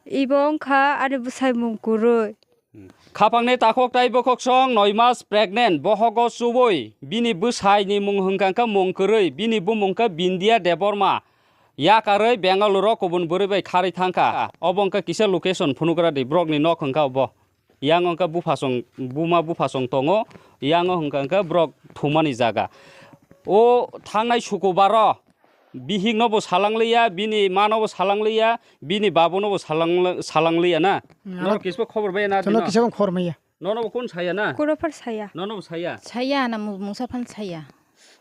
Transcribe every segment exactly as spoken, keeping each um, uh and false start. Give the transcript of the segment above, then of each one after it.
Ibo wngkha ani bwsai mung kwrwi. Khapangni takhuk tai bokhoksong noi mas pregnant, bohogo chubui, bini bwsaini mung hwnkha khe mung kwrwi, bini bumung khe Bindia Debbarma. Yakarwi Bengaluru kubun bwrwi bai kharwi thangkha. Obo wngkha kisa location phunugra di, borokni nok wngkha obo. Yang wngkha buphasong, buma buphasong tongo, yang wngkha khe borok thumani jaga. O thangnai sukubaro bihikno bo salangliya, bini mano bo salangliya, bini babuno bo salang-, salangliya na. Hmm, norok ano kisbo khobor bai na chwngno dino. Kisa khobor maya. Nono bo kun saya na? Kuro phar saya. Nono bo saya. Saya na mu-, mungsa phan saya.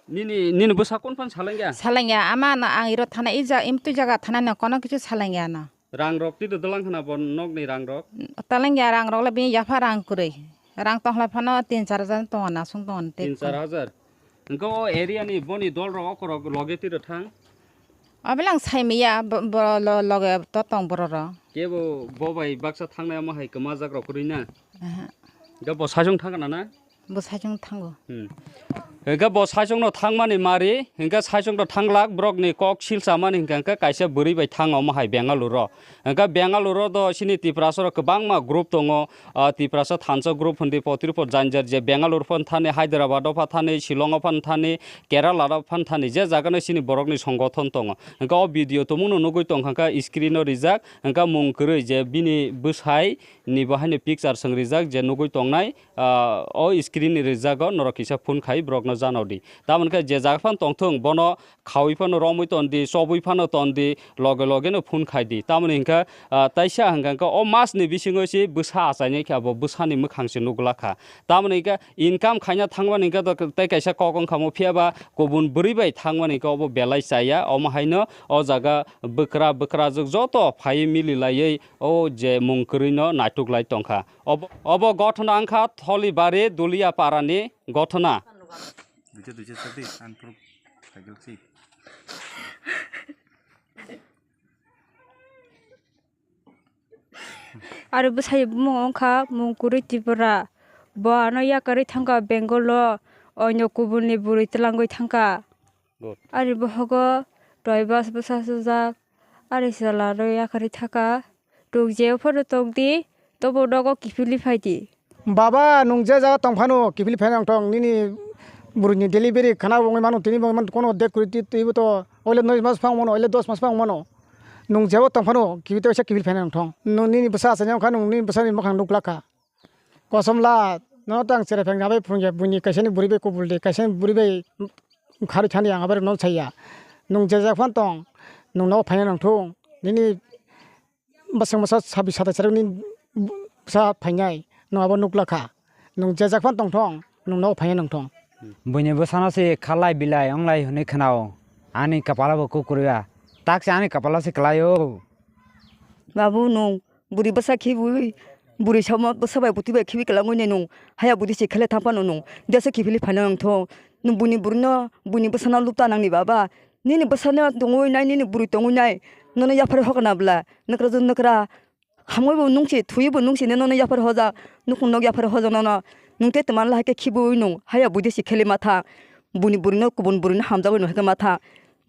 Nini, nini bwsa kun phan salangya? Salangya, ama na ang iro thana ija, imtu jaga thana na kono kichu salangya na. Rang rok tito dalang khana bo nokni rang rok? Talangya rang rok le bini yapha rang kwrwi. Rang tongkhlai phano tin char hajar tongo na sung tongo na tei. Tin char hajar. Hwnkhe o area ni boni dol rok okorok loge tiro thang? Abelang saimaya bo, bo lo, loge to tong borok rok. Kebo bo bai baksa thangnai omo hai kwmajak rok kwrwi na? Aha. Hwnkhe bo saichung thang kana na? Bo saichung thango. Hmm. Hwnkhe bo saichungno thangmani mari, hwnkhe saichungno thanglak borokni kok silchamani hwnkhe, hwnkhe kaisa bwrwi bai thang omo hai Bengaluru. Hwnkhe Bengaluru do chini Tiprasa rok kwbangma group tongo, ah, Tiprasa thansa group hwndi potripot janjar je Bengaluru phan thani, Hyderabad o phan thani, Shillong o phan thani, Kerala o phan thani, je jaga no chini borokni songothon tongo. Hwnkhe o video tumungno nugwi tongkha khe screen o rijak, hwnkhe mung kwrwi je bini bwsai ni bo haino picture swng rijak je nugwi tongnai, ah, o screen ni rijago norok kisa phone khai borokno janao di. Tamoni khe je jaga phano tongthung, bono khaui phano romwi ton di, chobwi phano ton di, loge loge no phone khai di. Tamoni hwnkhe, ah, taisa hwnkha khe o mas ni bisingo se bwsa achainai khe abo bwsani mwkhang se nukla kha. Tamoni hwnkhe income khaina thangmani hwnkhe tei kaisa kok wngkha mo, phiya ba kubun bwrwi bai thangmani hwnkhe obo belai chaya. Omo haino o jaga bwkra bwkrajwk joto phaiwi mili laiwi o je mung kwrwi no naituk lai tongkha. Obo, obo gothona wngkha Tholibari Duliya Parani gothona. Duicha, duicha, sadi, ang puro cycle si. Aro bwsai bumung wngkha mung kwrwi Tripura. Bo ano yakarwi thangkha Bengal o, oino kubunni bwrwi twlangwi thangkha. Good. Ani bohogo doi bas bwsa sujak, ani chwla rw yakarwi thaka. Nwng jeo phano tong di, tobo nogo kiphilwi phai di. Baba, nwng je jaga tong phano kiphilwi phai nang thong, nini bwrwini delivery khana bo wngwi mano, tini bo wngwi mano, kono date kwrwi twi, twibo to oile noi mas phang mano, oile dos mas phang mano. Nwng jeo tong phano kiphilwi, teisa kiphilwi phai nang thong. Nwng nini bwsa achaini wngkha, nwng nini bwsani mwkhang nukla kha. Kosom la, nono tang cherai phang nabai phunukya, buini kaisani bwrwi bai kubul di, kaisani bwrwi bai kharwi thani ang abai rwno saya. Nwng je jak phan tong, nwng nogo phaina nang thung, nini bwswk masa sabi satai cherai nini bwsa phainai, nwng abo nukla kha. Nwng je jak phan tong thong, nwng nogo phaina nang thong. Buini bwsano se khalai bilai wnglai hwnwi khwnao, ani kapala bo kukurya, tak se ani kapala se kwlai o. Babu, nwng bwrwi bwsa khibiui, bwrwi samo bwsa bai bwtwi bai khibi kwlangwi nai nwng haya bwdwi se khele thang phano nwng jesa khiphilwi phaina nang thung. Nwng buini bwrwino, buini bwsano lupta nangni baba. Nini bwsano tongwi nai, nini bwrwi tongwi nai. Nono yaphar hokna bwla, nukra jwk nukra. Hamwi bo nung se, thwiwi bo nung se, nono yaphar hojak, nukhung nok yaphar hojak nono. Nwng tei twma lahai khe khibiui nwng haya bwdwi se khele ma thang. Buini bwrwino kubun bwrwino hamjagwi nwng hai khe ma thang.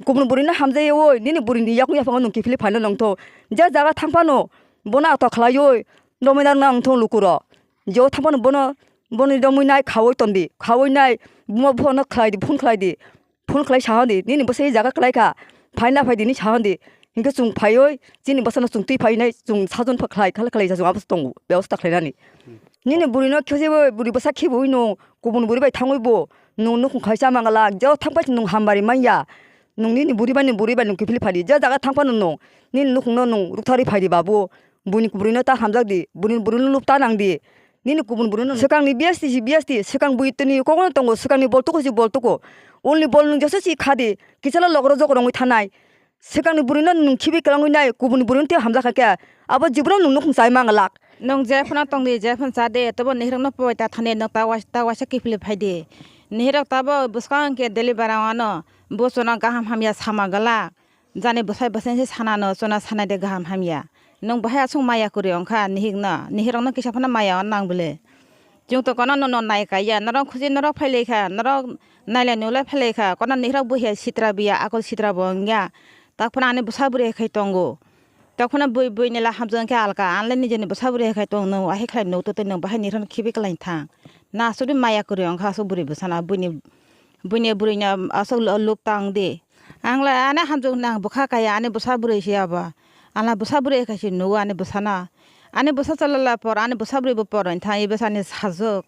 Kubun bwrwino hamjai oi, nini bwrwini yakung yaphango nwng kiphilwi phaina nang thung. Je jaga thang phano, bono ato khlaioi, romwi nang nang thung lukurok. Jeo thang phano bono, boni romwi nai khaui ton di, khaui nai, buma buphano khlai di, phone khlai di, phone khlai sa hwn di, nini bwsai jaga kwlai kha, phaina phai di hinwi sa hwn di. Hinkhe chwng phaioi, chini bwsano chwng twi phainai, chwng sajon pha khlai, khlai khlai sa chwng abo se tongo, bebosta khlainani. Nini bwrwino khejebo, bwrwi bwsa khibiui nwng kubun bwrwi bai thangwi bo, nwng nukhung khaisa manglak, jeo thang phai nwng hamari manya. Nwng nini bwrwi bai, nini bwrwi bai nwng kiphilwi phai di, je jaga thang phano nwng, nini nukhungno nwng ruktharwi phai di babu. Buini bwrwino ta hamjak di, buini bwrwino lupta nang di. Nini kubun bwrwino swkangni B S T si B S T, swkang bui tini kokno tongo, swkangni bol tuku si bol tuku. Ulni bol nwng jesa si kha di, kisalo logro jogorongwi thanai. Swkangni bwrwino nwng khibi kwlangwi nai, kubunni bwrwino tei hamjakha khe, abo jibro nwng nukhung chai manglak. Nwng je phano tong di, je phano cha di, tobo nihirokno poi ta thani, nwng ta wais-, ta waisa kiphilwi phai di. Nihirok tabo bwskang khe deliver wngano, bo chwngno kaham hamya sama glak. Jani bwsai bwsai se sanano, chwngno sanai de kaham hamya. Nwng bahai aswk maya kwrwi wngkha nihirokno, nihirokno kisa phano maya wnang bwle. Chwng to kono nono nai kaiya, norok khuji norok phailaikha, norok nailai nulai phailaikha, kono nihirok buhiya sitra biya, akol sitra bo wngya. Tak phano ani bwsa bwrwi khai tongo. Tokphano bui, buini la hamjak khe alka, anle nijeni bwsa bwrwi hai khai tong nw, ahai khlai nw totwi nw bahai nirhano khibi kwlai thang. Na aswk maya kwrwi wngkha aswk bwrwi bwsano, buini, buini bwrwino aswk lo-, luk tang di. Ang le ani hamjak nang bwkha kaya, ani bwsa bwrwi se abo. Ang la bwsa bwrwi hai khai se nw ani bwsano. Ani bwsa chalala por, ani bwsa bwrwi bo por wng thang, ibe ani sajwk.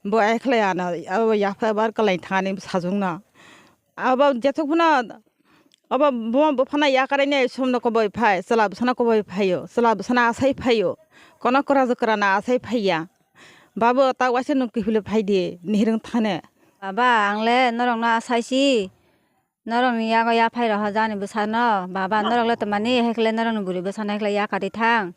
Bo ai khlai ano, abo yapha bar kwlai thang ani sajwkno. Abo jethok phano, abo buma buphano yakarwi nai somno koboi phai, chwla bwsano koboi phaio, chwla bwsano asai phaio, kono kwrajwk kwrano asai phaiya. Babo ta waisa nwng kiphilwi phai di, nihirwng thane. Baba, ang le norokno asai si, norokni yago yaphai rohor jani bwsano, baba, norok le twmani, hai khe le norokni bwrwi bwsano hai khe le yakarwi thang.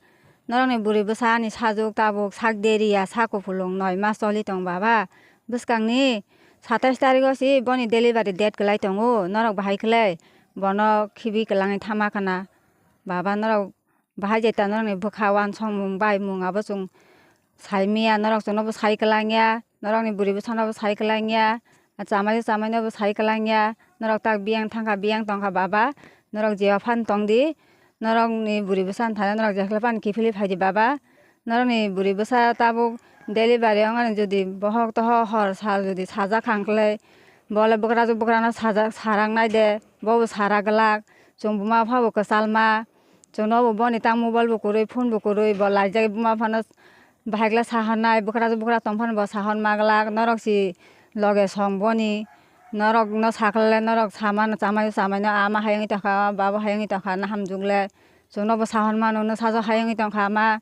Norokni bwrwi bwsa ani sajwk tabuk sak deri ya, sak kuphulung noi mas choli tong baba. Bwskangni satais tarigo si boni delivery date kwlai tongo. Norok bahai khlai bono khibi kwlangwi thama khana. Baba norok bahai jeta norokni bwkha wansongmung baimung abo chwng sai manya, norok chwngno bo sai kwlangya, norokni bwrwi bwsano bo sai kwlangya, chamai chamai no bo sai kwlangya, norok tak biyang thangkha biyang tongkha baba, norok jewa phan tongdi. Norokni bwrwi bwsa thani norok jekhla pan kiphilwi phaidi baba. Norokni bwrwi bwsa tabuk delivery ongani jodi bohok toho hor sal jodi sajak kha hwnkhe bole bwkrajwk bwkrano sajak sarak naide bobo sara glak. Chwng buma phabo kwchalma. Chwngno bo boni ta mobile bo kwrwi phone bo kwrwi bo laijak buma phano. Bahai khe sahornai, bwkrajwk bwkra tong phano bo sahorma glak, norok si loge song boni, norokno sakhlai le norok samano chamai chamai no ama hai wngwi tongkha, babo hai wngwi tongkha, nahamjwk le chwngno bo sahorma nungno sajwk hai wngwi tongkha ama,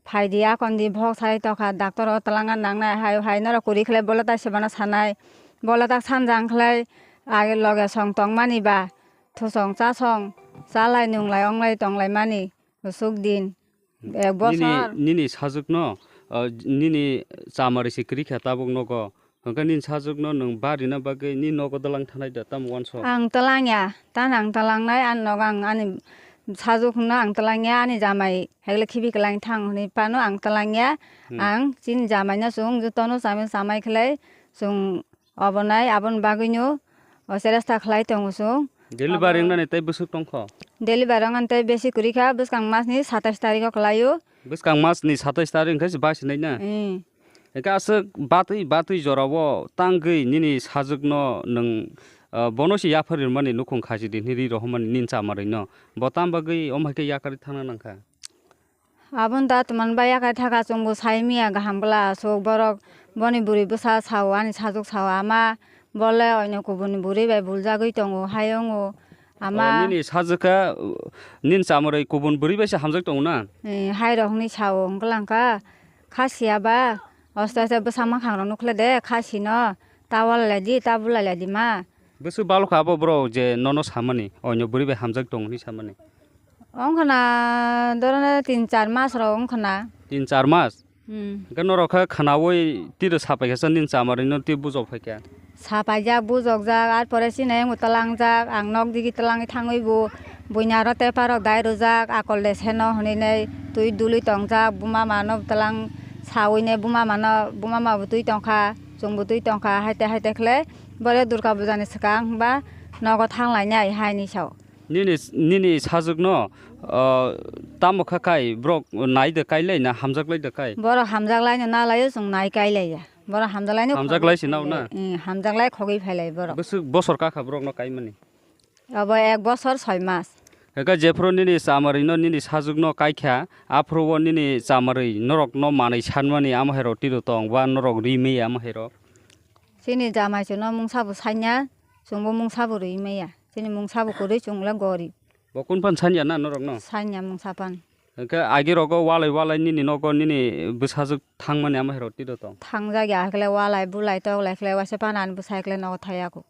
phaidi akondi bohok sai tongkha, doctor o twlangna nangnai hai hai norok kwrwi khlai bole tai sebana sanai, bole tak sanjang khlai age loge song tongmani ba thusong chasong chalai nunglai onglai tonglai mani usuk din. Ek bosor. Nini, nini sajwkno, ah, nini chamarwi se kwrwi kha tabuk nogo. Hwnkhe nini sajwkno nwng barina bagwi nini nogo dwlang thanai da, tamo uansuk? Ang twlangya, tamo ang twlangnai, ani nogo ang ani sajwkno ang twlangya, ani jamai haigle khibi kwlangwi thang hwnwi phano ang twlangya. Hmm. Ang chini jamaino chwng jotono chamai chamai khlai chwng Obonai aboni bagwino o cheresta khlai tongo chwng. Delivery wngnani tei bwswk tongkho? Delivery wngnani tei besi kwrwi kha, bwskang masni satais tarikh o khlaio. Bwskang masni satais tarikh hwnkhe se baisinai na? Ee. Hwnkhe aswk batwi batwi jorao tangwi nini sajwkno nwng, ah, bono se yapharwi rwmani nukhung khachidi hwnwi ri rohormani nini chamarwino. Bo tam bagwi omo hai khe yakarwi thangna nangkha? Aboni da twman bai yakarwi thaka chwngbo sai manya kaham bwla aswk borok boni bwrwi bwsa sao ani sajwk sao ama bole oino kubuni bwrwi bai buljagwi tongo hai wngo ama. O, nini sajwkha, nini chamarwi kubun bwrwi bai se hamjak tongo na? Ee, hai rok hwnwi sao wngkha langkha kha siya ba osto osto bwsa mwkhang rok nukle de kha sino ta wala lai di ta bula lai di ma. Bwswk balo kha abo borok je nono samani, oino bwrwi bai hamjak tongo hwnwi samani? Wngkhana dorone tin char mas rok wngkhana. Tin char mas? Hmm. Hwnkhe norok khe khwnaui tiro sapai kha sa nini chamarwino tei bujok phai kha? Sapaijak, bujokjak, ar pore chini ayang bo twlangjak, ang nok digi twlangwi thangwi bo buini aro tepa rok dai rwjak, akol de seno hwnwi nei twi dului tongjak, buma mano twlang saui nei buma mano, buma ma bo twi tongkha, chwng bo twi tongkha, haite haite khlai bore Durga puja ni swkang hwnba nogo thang lainai hai ni sao. Nini, nini sajwkno, ah, tamo kha kai, borok nai de kai lai na hamjak lai de kai? Borok hamjak lai no na laio, chwng nai kai lai ya. Borok hamjak lai no hamjak lai khogwi se nao phai na? Lai. Ee, hamjak lai khogwi phai lai borok. Bwswk bosor ka kha borok no kai mani? Abo ek bosor soi mas. Eka jephuru nini chamarwi no nini sajwk no kai kha, aphuru o nini chamarwi norok no manwi san mani amo hai rok tiro tong ba norok ri maya amo hai rok? Chini jamai chwngno mungsa bo sanya, chwngbo mungsa bo rwi maya. Chini mungsa bo kwrwi, chwng le gorib. Bo kun phan sanya na norok no? Sanya mungsa phan. Hwnkhe agi rogo walai walai nini nogo nini bwsajwk thangmani ama hai rok tiro tong? Thangjak ya, hakhe le walai bulai tok lai khe le waisa phan ani bwsai khe le nogo thaya kho.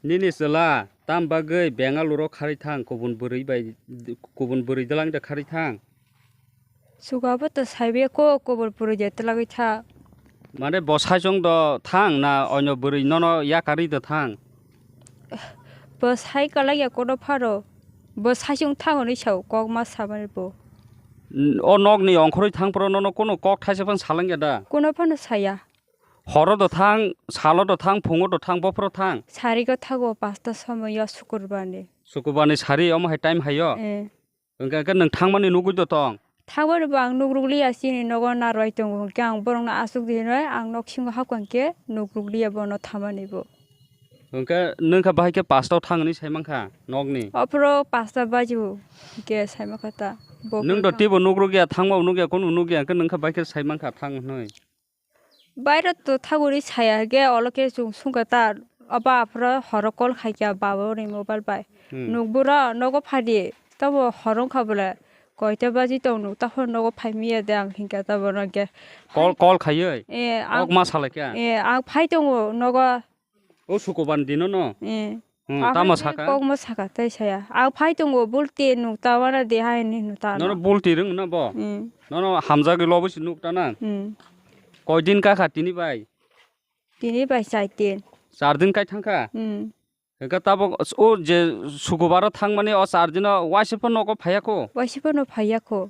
Nini chwla tam bagwi Bengaluru o kharwi thang kubun bwrwi bai, kubun bwrwi dwlang de kharwi thang? Chuka bo to saibe ko kubun bwrwi de twlagwi tha. Mane bo saichung do thang na onyo bwrwi nono yakarwi do thang? Bo sai kalai ya kono pharo. Bo saichung thang hwnwi sao kok ma samani bo. N-, o nokni ongkhorwi thang phro nono kono kok thaisa phano salangya da? Kono phano saya. Horo do thang, salo do thang, phungo do thang, bophoro thang? Sari go thago pasta somoyo sukurbarni. Sukurbarni sari omo hai time hayo? Eh. Hwnkhe, hwnkhe nwng thangmani nugwi do tong? Thangmani bo ang nukrukliya, chini nogo narwai tongo, hwnkhe ang borokno aswk di hinwi ang nok singo hapkha hwnkhe nukrukliya bono thangmani bo. Hwnkhe nwng kha bahai khe pasta o thang hwnwi sai mankha nokni? Ophro pasta baji o hwnkhe sai mankha ta. Bo Nwng do phano teibo nukrukya, thangma nukya, kono nukya, hwnkhe nwng kha bahai khe sai mankha thang hwnwi. Bairo to thagwi saya hwnkhe, olo khe chwng sungkha ta, obo aphro horo call khaikha baba ni mobile bai. Hmm. Nukbura nogo phadi, tamo horo wngkha bole, koita baji tong nuk, taphor nogo phai miya de ang hinkha ta bono hwnkhe. Call, call khaiwi? Eh, ang, Kok ma salaikha? Eh, ang phai tongo nogo. O sukuban dino no? Eh. Hmm, Ang tamo hai saka? Kok ma saka tei saya. Ang phai tongo bulti nuk ta wana de hai ni nuk ta Nono na. Bulti rwng na bo? Hmm. Nono hamjagwi lobo si nuk ta na? Hmm. Koi din ka kha tini bai? Tini bai chai din. Char din kai thang kha? Hmm. Hwnkhe tabok o je sukubaro thangmani o char dino waisa phano nogo phaiya kho? Waisa phano phaiya kho.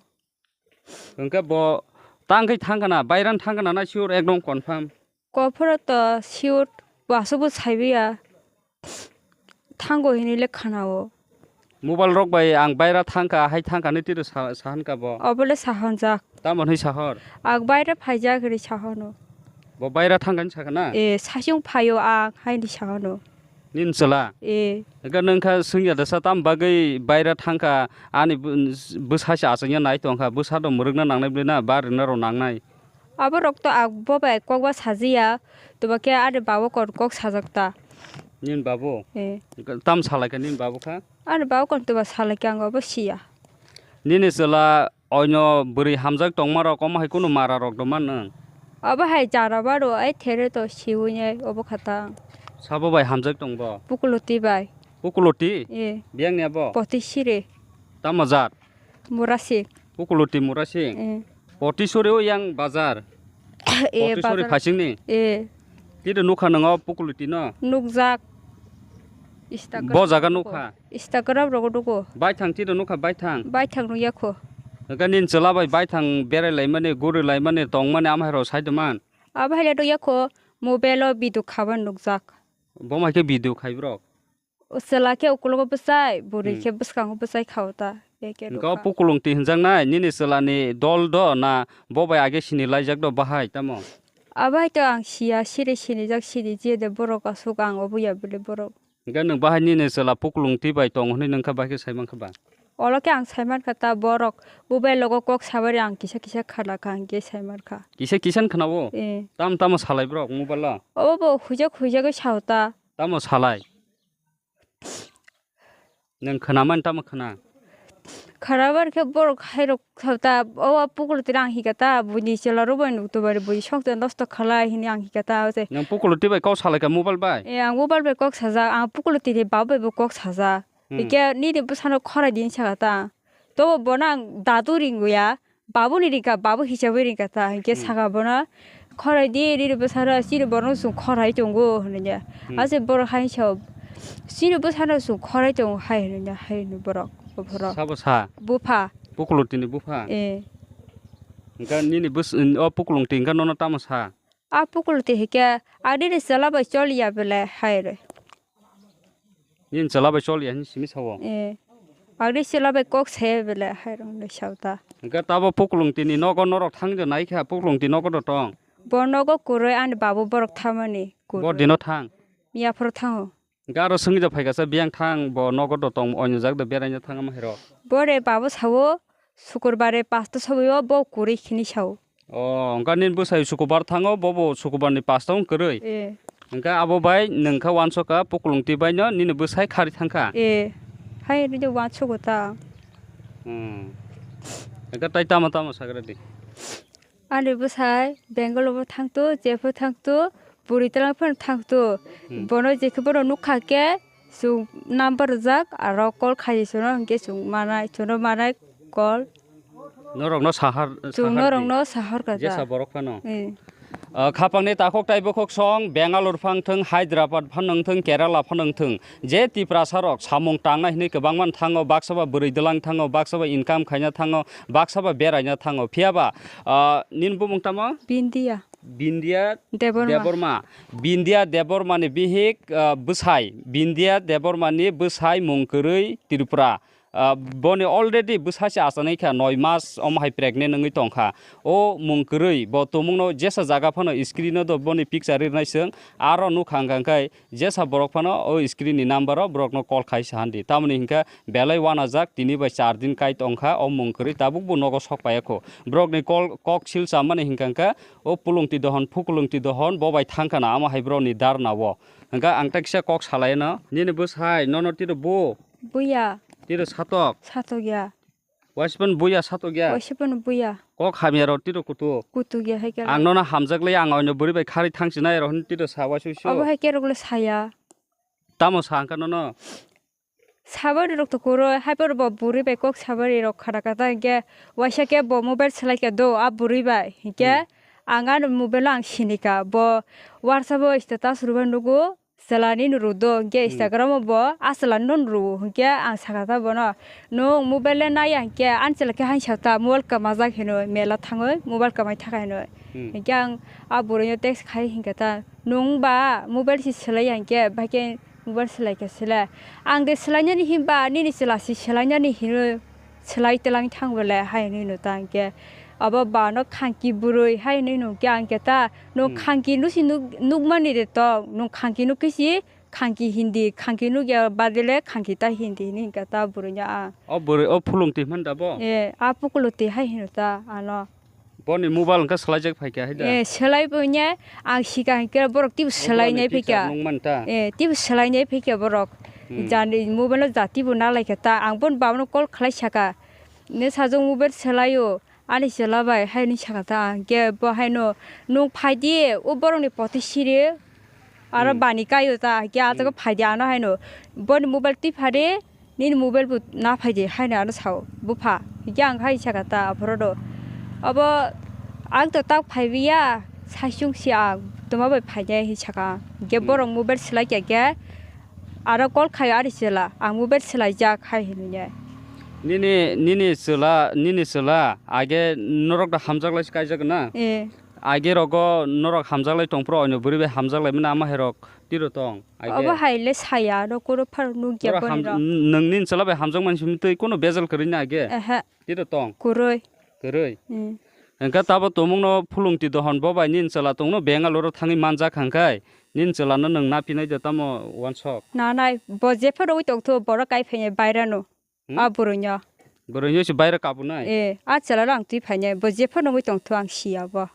Hwnkhe bo tang khe thang kana, bairan thang kana na sure ekdom confirm? Kophoro to sure, wasukbo saibiya. Thango hinwi le khanao. Mobile rok bai ang baira thangkha, hai thangkha ni tiro sa-, sahan ka bo. Obole sahanjak. Tamo hwnwi sahor? Ang baira phaijak hinwi sahono. Bo baira thangkha ni sakha na? Eh, sasung phaio ang, haini sahono. Nini chwla? Eh. Ega nwng kha swngya dasa tam bagwi baira thangkha, ani bw-, bwsa se achangya nai tongkha, bwsa do mwrwkna nangnai bwlwi na, ba rwna rw nangnai. Abo rok to ang bo bai kok ba sajiya, toba khe ani babo kon kok sajak ta. Nini babo? Eh. Tam salai kha nini babo kha? Ani babo kon toba salai kha ang abo siya. Nini chwla oino bwrwi hamjak tongma rok omo hai kunu mara rok do man nwng? Abo hai jara baro ai there to siwi nai obo kha ta. Sabo bai hamjak tong bo? Pukuloti bai. Pukuloti? Eh. Biyang ni abo? Poti sire. Tamo jat? Murasing. Pukuloti Murasing. Eh. Potisori o yang bazar. Eh, Potisori bazar. Phasing ni? Eh. Tito nukha nongo Pukuloti no? Nukjak. Instagram Bo jaga rok nukha? Instagram rogo dugo. Baithang tito nukha baithang? Baithang nukya kho. Ega nini chwla bai baithang berai laimani, guri laimani, tongmani amhai rok sai doman? Abo hai le nukya kho, mobile o video khaban nukjak. Bo mai khe video khai bro? O chwla khe ukulogo bwchai, bwrwi Hmm. khe bwskango bwchai khao ta. Eke Hwnkhe o rwkha. Pukulungti hwnjaknai nini chwlani dol do na bo bai age sini laijak do bahai tamo? Abo hai to ang siya, siri sinijak sini je de borok aswk ang obo ya bwle borok. Hwnkhe nwng bahai nini chwla Pukulungti bai tong hwnwi nwng kha bahai khe sai mankha ba? Olo khe ang sai mankha ta borok bo bai logo kok sabari ang kisa kisa khanakha hwnkhe sai mankha. Kisa kisa khna o? Eh. Tamo tamo salai borok mobile o? Obo bo huijak huijagwi sao ta. Tamo salai? Nwng khwnamani tamo khwna? Khwnabar khe borok hai rok sao ta, o Pukuloti rang hika ta, buini chwla rok bai nuk tubari bui sok ta nosto khalai hini ang hika ta, o se. Nwng Pukuloti bai kok salai kha mobile bai? Eh, ang mobile bai kok sajak, ang Pukuloti ni baba bai bo kok sajak. Hmm. Hikhe nini bwsano khorai di saka ta. Tobo bono ang dadu ringwi ya. Babuni ringkha, babu hisabwi ringkha ta, hinkhe Hmm. saka bono, "Khorai di, nini bwsano, chini borokno chwng khorai tongo," hwnwi ya. Hmm. Ase borok hai sao, "Chini bwsano chwng khorai tongo," hai hwnwi ya, hai hwnwi borok, o borok. Sabo sa? Bupha. Pukulotini bupha? Eh. Hwnkhe nini bwsw-, o Pukulungti hwnkhe nono tamo sa? A Pukuloti hwnkhe, "Ang nini chwla bai choliya belai," hai hwnwi. Nini chwla bai chol ya hwnwi simi sao? Eh. Agni chwla bai kok saya belai hai rok hwnwi sao ta. Hwnkhe tabo Pukulungtini nogo norok thang de nai kha, Pukulungti nogo do tong? Bo nogo kwrwi ani babu borok thamani kwrwi. Bo dino thang? Miyaphoro thango. Hwnkhe aro swngwi da phai kha sa biyang thang, bo nogo do tong, oino jak do beraina thang ama hai rok? Bo re babu sao, Sukurbare pasta sobaio bo kwrwi khini sao. O, hwnkha nini bwsai sukubar thango, bobo sukubarni pasta wng kwrwi? Eh. Hwnkha abo bai nwng kha wansokha Pukulungti baino nini bwsai khari thangkha? Eh. Hai rwdi wansogo ta. Hmm. Hwnkha tai tamo tamo sagra di? Ani bwsai Bengal bo thangto, jepho thangto, Bwrwi twlang phano thangto. Hmm. Bono je khe bono nukha khe, chwng number rijak, aro call khai chwngno, hinkhe chwng manai, chwngno manai call. Norokno sahar, Chwng sahar di. Norokno sahar kha Jesa ta. Borok phano. Eh. Ah, khapangni takhuk tai bukhuk song, Bangalore phano thung, Hyderabad phano thung, Kerala phano thung. Je Tiprasa rok samung tangnai hinwi kwbangma thango, baksa ba bwrwi dwlang thango, baksa ba income khaina thango, baksa ba beraina thango. Phiya ba, ah, nini bumung tamo? Bindia. Bindia Debbarma. Debbarma. Bindia Debbarmani bihik, ah, bwsai. Bindia Debbarmani bwsai mung kwrwi Tripura. Ah, boni already bwsa se achanaikha, noi mas omo hai pregnant wngwi tongkha. O mung kwrwi bo tumungno jesa jaga phano screen o do boni picture rinai chwng, aro nukha hwnkha hwnkhe jesa borok phano o screen ni number o borokno call khai sahandi. Tamoni hwnkhe belai wanajak, tini bai char din kai tongkha o mung kwrwi, tabuk bo nogo sok paiya kho. Borokni call, kok sil chamani hwnkha hwnkhe o pulungti dohon, phukulungti dohon bo bai thangkha na, amo hai borokni darna o. Hwnkhe ang ta kisa kok salai no, nini bwsai nono tiro bo? Buya. Tiro satok? Satok ya. Waisipano buya satok ya? Waisipano buya. Kok hamya rok tiro kutuk? Kutuk ya hai khe. Ang nono hamjak le, ang oino bwrwi bai kharwi thangsinai rok hwn tiro sa waisui su. Abo hai khe rok le saya. Tamo sa hwnkha nono? Sabari rok to kuro, hai por bo bwrwi bai kok sabari rok khara kata hwnkhe waisa khe bo mobile swlai kha do a bwrwi bai. Hwnkhe Hmm. ang ano mobile o ang sinika, bo WhatsApp o status rwbai nugo. Chwla nini rw do, hwnkhe Hmm. Instagram o bo a chwla no rw, hwnkhe ang sakha ta bono, "Nwng mobile le nai ya?" Hwnkhe ani chwla khe haino sa ta, "Mobile kwmajak hinwi, mela thangwi mobile kwmai thaka hinwi." Hmm. Hwnkhe ang a bwrwi no text khai hwnkha ta, "Nwng ba mobile se swlai ya?" Hwnkhe bahai khe mobile swlai kha sile. Ang de swlainani hinba nini chwla se swlainani hinwi swlai twlang thang bole hai hinwi no ta hwnkhe abo ba no khangki bwrwi hai hinwi no hwnkhe ang khe ta, "Nwng Hmm. khangki no si nuk-, nukmani de tong, nwng khangki nuk khe si khangki hindi, khangki nuk ya badele khangki ta hindi," hinwi hwnkha ta bwrwi no ang. O bwrwi o phulung twi hwn da bo? Eh, a pukulo twi hai hino ta ano. Boni mobile hwnkhe swlaijak phaikha hai da? Eh, swlai bo hwnya, ang sika hwnkhe borok tei bo swlainai phaikha. Nung man ta? Eh, tei bo swlainai phaikha borok. Hmm. Jani mobile o jati bo nalaikha ta, ang bon babano call khlai saka. Ne sajwk mobile swlaio, ani chwla bai, hai hwnwi saka ta, ang khe bo haino, "Nwng phai di, o borokni poti siri, aro Hmm. bani kaio ta," hwnkhe a jaga Hmm. phai di ano haino, "Boni mobile twi pha di, nini mobile bo na phai di," haino ano sao bupha. Hwnkhe ang hai saka ta aphuru do. Abo ang to tak phai biya, saichung si ang toma bai phai nai, hwnwi saka. Hwnkhe Hmm. borok mobile swlai kha khe, aro call khaio ani chwla, "Ang mobile swlaijak," hai hwnwi nai. Nini, nini chwla, nini chwla, age norok da hamjak lai se kaijak na? Eh. Age rogo norok hamjak lai tong phuru, oino bwrwi bai hamjak lai mani ama hai rok tiro tong? Age. Obo hai le saya, aro koro phar nukya Oro boni ham-, rok. Nwng nini chwla bai hamjak mani simi twi kuno bejal kwrwi na age? Ehe. Tiro tong? Kwrwi. Kwrwi? Hmm. Hwnkhe tabo tumungno phulung twi dohon bo bai nini chwla tongno Bangalore o thangwi manjak hwnkhe nini chwla no nwng naphinai de tamo wansok? Nanai, bo jephuru wi tongthu borok kai phainai bairano. Hmm? A bwrwino. Bwrwino se baira kabunai? Eh, a chwla rang twi phainai, bo jephuru wi tongthu ang siya bo.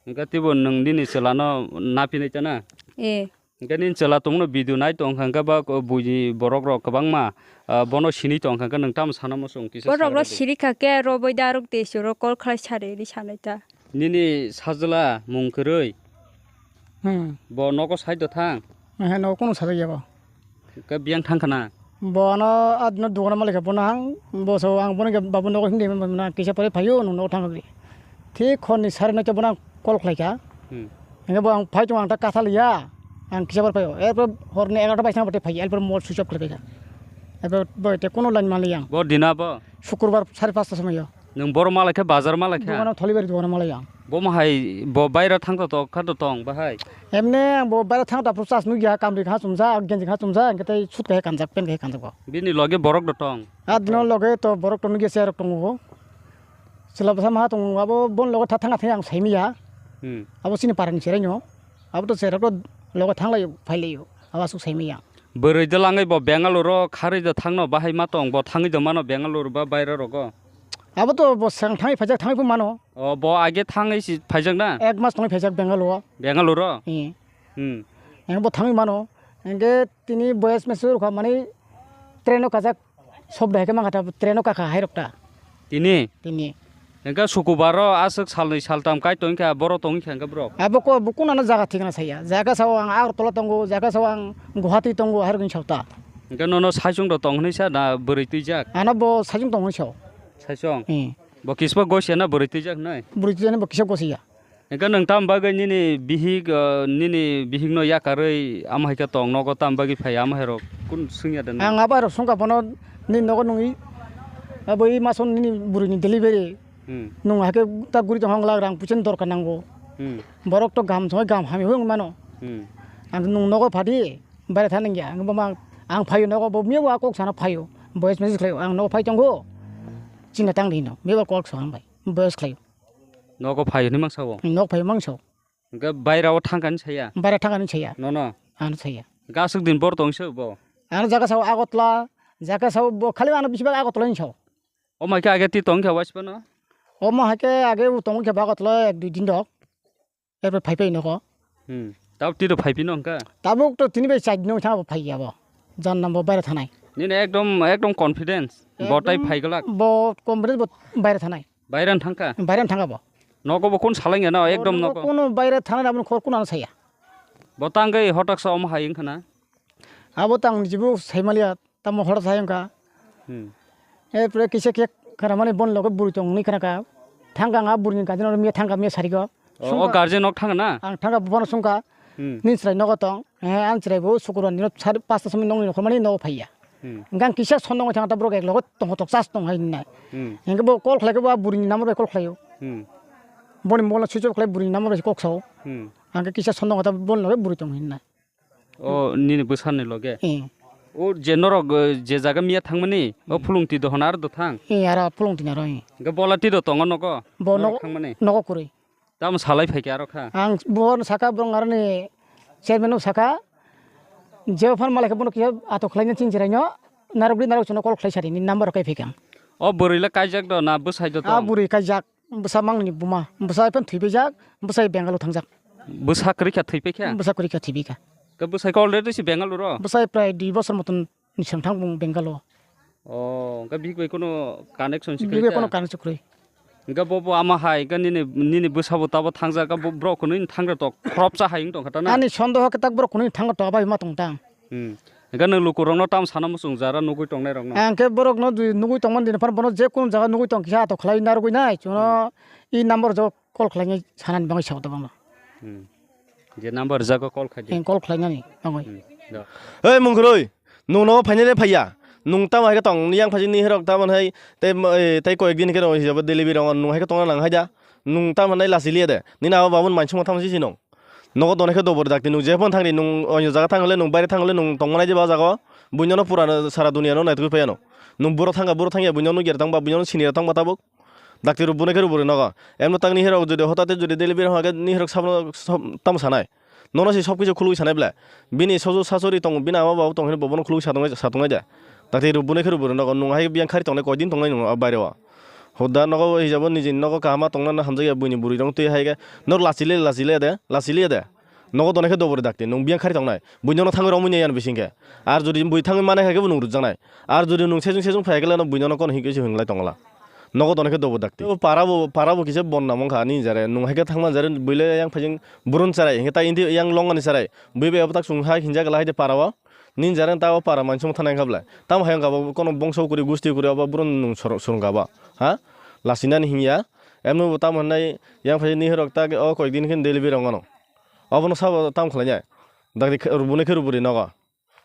Hwnkhe teibo nwng nini chwlano naphinai ta na? Eh. Hwnkhe nini chwla tongno video nai tong kha, hwnkhe ba ko-, buini borok rok kwbangma, ah, bono sinwi tong kha, hwnkhe nwng tamo sana muchung kisa Borok sa rok rwdi. Siri kha khe, rw bai da rwk de, siro call khlai sari ri sanai ta. Nini sajwla mung kwrwi? Hmm. Bo nogo side o thang? Ehe, nogo kunu sajak ya bo. Hwnkhe biyang thang khana? Bo ano adino dogano malik kha, bono ang, bo so ang bono hwnkhe babu nogo himdi, kisa pore phaio, nwng nogo thang rwdi. Thik horni sari noita bono ang call khlai kha. Hmm. Hingke bo ang phai tongo, ang ta kathal ya. Ang kisa bar phaio. Erpor horni egarota baising botei phai, erpor mobile switch off khlai kha. Erpor bo te kono line manliya ang. Bo dina bo? Shukurbar sari pasta somoyo. Nwng boro malai kha, bazar malai kha? Dogano Tholibari dogano malai ang. Bo ma hai, bo baira thang to, to, kha to tong, bahai? Emne ang bo baira thang to, aphuru chas nukya, kamri kha chumjak, genji kha chumjak, hingke tei sut khe kanjak, pen khe kanjak bo. Bini loge borok do tong? A dino loge to borok to nukya, cherok tongo. Chwla bwsa maha tongo, abo boni loge tha thangna thangya ang saimanya. Hmm. Abo chini parani cheraino. Abo to cherok to loge thanglai phailaio. Abo aswk saimanya. Bwrwi de langwi bo Bangalore o kharwi de thangno bahai ma tong, bo thangwi de mano Bangalore ba baira rogo? Abo to bo swkang thangwi phaijak, thangwi phu mano. O, bo age thangwi si phaijak na? Ek mas tongwi phaijak Bangalore o. Bangalore o? Eh. Hmm. Ang bo thangwi mano. Hingke tini boyes mesur kha mani train o kajak. Sob dai khe mangkha ta, train o kakha hai rok ta. Tini? Tini. Hingke sukubaro aswk salnwi saltam kai tongkha, boro tongkha hingke borok? Abo ko, bo kunano jaga thikna saya. Jaga sao ang Agartala tongo, jaga sao ang Guwahati tongo, hai rok ni sao ta. Hingke nono saichung do tong hwnwi sa na bwrwi twijak? Ano bo saichung tong hwnwi sao. Saichung? Hmm. Bo kisba gosia na bwrwi twijak hnai? Bwrwi twijak bo kisa gosia. Hingke nwng tam bagwi nini bihik, ah, nini bihikno yakarwi amo hai khe tong nogo tam bagwi phai amo hai rok kunu swngya da nini? Ang abo hai rok swngkha bono nini nogo nungwi, abo i maso nini bwrwini delivery. Hmm. Nwng hai khe ta guri tongkha wng lak rang puisani dorkar nango. Hmm. Borok to gam songwi gam hamya wng mano. Hmm. Ang nwng nogo phadi, baire thani ya, ang bo ma, ang phaio nogo bo miya bo a kok sana phaio. Voice message khlai, ang nogo phai tongo. Chini tang rino. Meba kok so hambai. Voice khlai. Nogo phai hwnwi mangsa o. Nok phai mangsa o. Hwnkhe baira o thangkani saya. Baira thangkani saya. Nono. Ano saya. Gasuk din bor tong se bo. Ano jaga sao Agartala, jaga sao bo khali ano bisibak Agartala ni sao. O mai khe age ti tong khe waispa no. O ma hake age u tong khe Agartala ek dui din rok. Erpor phai phai nogo. Hmm. Tab tiro phai phino hwnkha? Tabuk to tini bai chai dino thang phai ya bo. Jan nam bo baira thanai. Nini ekdom, ekdom confidence. Bo tai Ekdom phai glak. Bo confidence bo baira thanai. Baira thangkha? Baira thangkha bo. Nogo bo kun salang ya no, ekdom nogo. Kono baira thanai aboni khor kun ano saya. Bo tangkai hotak sa om hai wngkha na? Abo tang jibu saimaliya. Tamo horo thai wngkha. Hmm. Erpore kisa khe kharamani bon loge buri tong hwnwi khnakha. Thangkha ang a burini guardian oro miya thangkha miya sarigo. O, o Sungkha. Guardian nok thangkha na? Ang thangkha bono sungkha. Hmm. Nini chwrai nogo tong. Eh, ang chwrai bo sukurbar ni sar pasta somoi nongni nokhormani nogo phaiya. Hmm. Hwnkhe ang kisa sondongo thangkha borok ek loge tong hotok chas tong hai hwnwi nai. Hmm. Hwnkhe bo call khlai khe bo a burini number bai call khlaio. Hmm. Boni mobile switch off khlai burini number bai kok sao. Hmm. Ang khe kisa sondongo ta bon loge buri tong hwnwi nai. O nini bwsarni loge? Eh. O je norok, eh, je jaga miya thangmani, o Hmm. Phulungti dohon aro do thang? Eh, aro Phulungti naro, eh. Hwnkhe bola tiro tongo nogo? Bo Norok nogo, thangmani? Nogo kwrwi. Tamo salai phaikha aro kha? Ang bo saka borok aroni chairman no saka, je phan malai khe bono kisa ato khlaina chini chwraino, narwk di narwk chwngno call khlai sadi ni number rok kai phaikha. O bwrwi le kaijak do na bwsai do tong? A bwrwi kaijak. Bwsa mangni buma, bwsa phano thwipaijak, bwsa Bengal o thangjak. Bwsa kwrwi kha thwipaikha? Bwsa kwrwi kha thwipaikha. Khe bwsai khe already se Bengal o ro? Bwsai prai dui bosor moton ni swng thang bung Bengal o. O, hwnkhe bihik bai kono connection se Bihik bai kwrwi kono kha? Connection kwrwi. Hwnkhe bo bo ama hai, hwnkhe nini, nini bwsa bo tabo thangjak, bo borok kwnwi thangre tok, khorop cha hai wng tongkha ta na? Ani sondoho khe tak borok kwnwi thangre tok, abai ma tong tang. Hmm. Hwnkhe nwng lukurokno tamo sana muchung jara nugui tongnairokno? Ang khe borokno jodi nugui tongmani din phano bono je kunu jaga nugui tong kisa ato khlai narwgwi nai, chwngno Hmm. I number jo call khlainai sanani bagwi sao tabangno. Hmm. Je number jago call khlai di. Ang call khlainani bagwi. Hmm. Do. Oi mungkhoroi, nwng nogo phainai le phaiya. Nwng tamo hai khe tong, yang phaji ni herok tamo hai, tei, eh, tei koyek din khe rw hisabo delivery rongo, nwng hai khe tongna nang hai da. Nwng tamo nai lachi liya de. Nini abo babun mansukma tamo si sinong. Nogo donai khe dobori dakti, nwng jephano thangri, nwng oino jaga thangole, nwng baire thangole, nwng tongmanai jeba o jaga o, buino no pura sara duniya no naitugwi phaiya no. Nwng buro thangkha, buro thangya, buino nukya tangba, buino siniya tangba tabuk. Dakti rw bunai khe rw bwrwi nogo. Emno tang ni herok jodi hotate jodi delivery hwnkhe ni herok sabno sob-, tamo sanai. Nono se sob kisu khulwi sanai ble. Bini sojo sasori tongo, bini ama babo tong hino bobono khulwi satongnai, satongnai de. Dakti rw bunai khe rw bwrwi nogo, nwng hai biyang khari tongnai, koidin tongnai nwng o baire o. Hoda nogo hisabo nijini nogo kahama tongna hamjakya buini bwrwi rok twi hai khe. Norok lachi le, lachi le de, lachi le de. Nogo donai khe dobori dakti, nwng biyang khari tongnai. Buino no thangwi romwi nai ani bising khe. Ar jodi bui thangwi manai kha khe bo nwng rwjaknai. Ar jodi nwng sejong sejong phai khe le no buino no kono hikhe se hwnglai tongla. Nogo donai khe dobo dakti. O para bo, para bo kisa bonna mangkha ani jare. Nwng hai khe thangma jare buile yang phaijing burun charai, hingke tai inti yang longani charai. Bui bai abo tak chwng hai hinjak la hai de para o. Nin jare ta o para mansong thanai kha bwlai. Tamo hai wngkha bo kono bongso kuri gusti kuri abo burun nwng sor-, surung kha ba. Ha? Lasinani hinya. Emno bo tamo hwnai yang phaijing ni hirok tak o koyek din khe delivery ongano. Obono sabo tamo khlainai. Dakti khe rubunai khe ruburi nogo.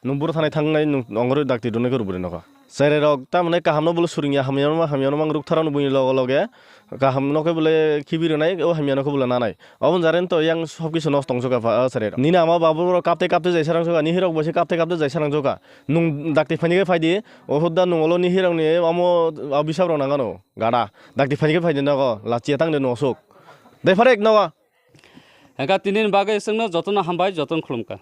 Nwng buro thanai thangnai nwng ongorwi dakti rwnai khe rwbwrwi nokha. Cherairok tamoni kahamno bwlwi suringya, hamyano, hamyano mang rwktharano buini loge loge kahamno khe bwlwi khibi rwnai, o hamyano khe bwlwi nanai. Oboni jaren to yang sob kisu nosto wngsukkha pha, o cherairok. Nini ama babu borok kaptwi kaptwi jai sarang sukha, nihirok bo se kaptwi kaptwi jai sarang sukha. Nwng dakti phaini khe phaidi, o hudda nwng olo nihirokni omo, o bisap rok nangano gada. Dakti phaini khe phaidi nogo, lachiya tangde nwng osuk. Dai pharek nogo. Hengkha tinini bagwi chwngno jotono hambai, jotono khulumkha.